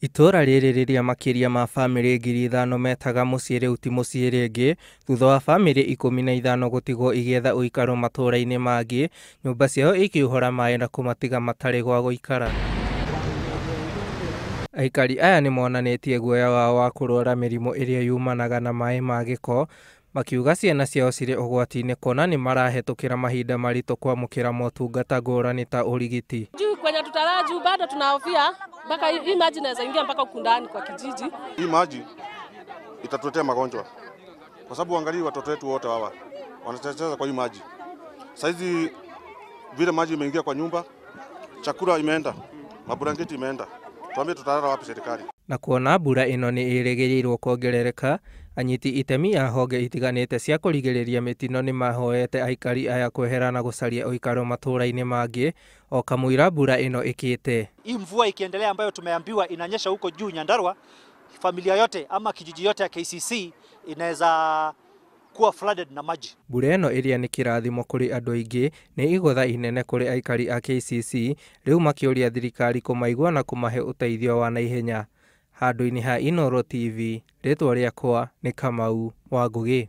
Itũũra rĩrĩ rĩrĩa makĩria ma bamĩrĩ 5,000 metaga mũciĩ rĩu ti mũciĩ rĩngĩ, thutha wa bamĩrĩ 15 gũtigwo igĩetha ũikaro matũũra-inĩ mangĩ, nyũmba ciao ikĩihũra maĩ na kũmatiga matarĩ gwa gũikara. Aikari aya nĩ monanĩtie guoya wao wa kũrwara mĩrimũ ĩrĩa yumanaga na maĩ ma gĩko, makiuga ciana ciao cirĩ ũgwati-inĩ kuona nĩ marahetũkĩra mahinda maritũ kwamũkĩra motungata ngũrani ta ũrigiti. Juu kwenye tutalala juu bado tunahofia mpaka hii maji inaweza ingia mpaka huku ndani kwa kijiji. Hii maji itatuletea magonjwa kwa sababu angalia watoto wetu wote hawa wanacheza kwa hii maji. Saizi vile maji imeingia kwa nyumba, chakula imeenda, mablanketi imeenda. Tuambie tutalala wapi serikali? Na kuona mbura ĩno nĩ ĩrĩgĩrĩirwo kuongerereka, anyiti itemi a honge itiganĩte cia kũrigĩrĩria mĩtino nĩ mahoete aikari aya kwehera na gũcaria ũikaro matũũra-inĩ mangĩ o kamũira mbura ĩno ĩkĩte. Hii mvua ikiendelea ambayo tumeambiwa inanyesha huko juu Nyandarua, familia yote ama kijiji yote ya KCC inaweza kuwa flooded na maji. Mbura ĩno ĩrĩa nĩ kĩrathimo kũrĩ andũ aingĩ nĩ igũtha inene kũrĩ aikari a KCC rĩu makĩũria thirikari kũmaigua na kũmahe ũteithio wa naihenya. Handũ-inĩ ha Inooro TV, rĩtwa rĩakwa nĩ Kamau wa Ngũgĩ.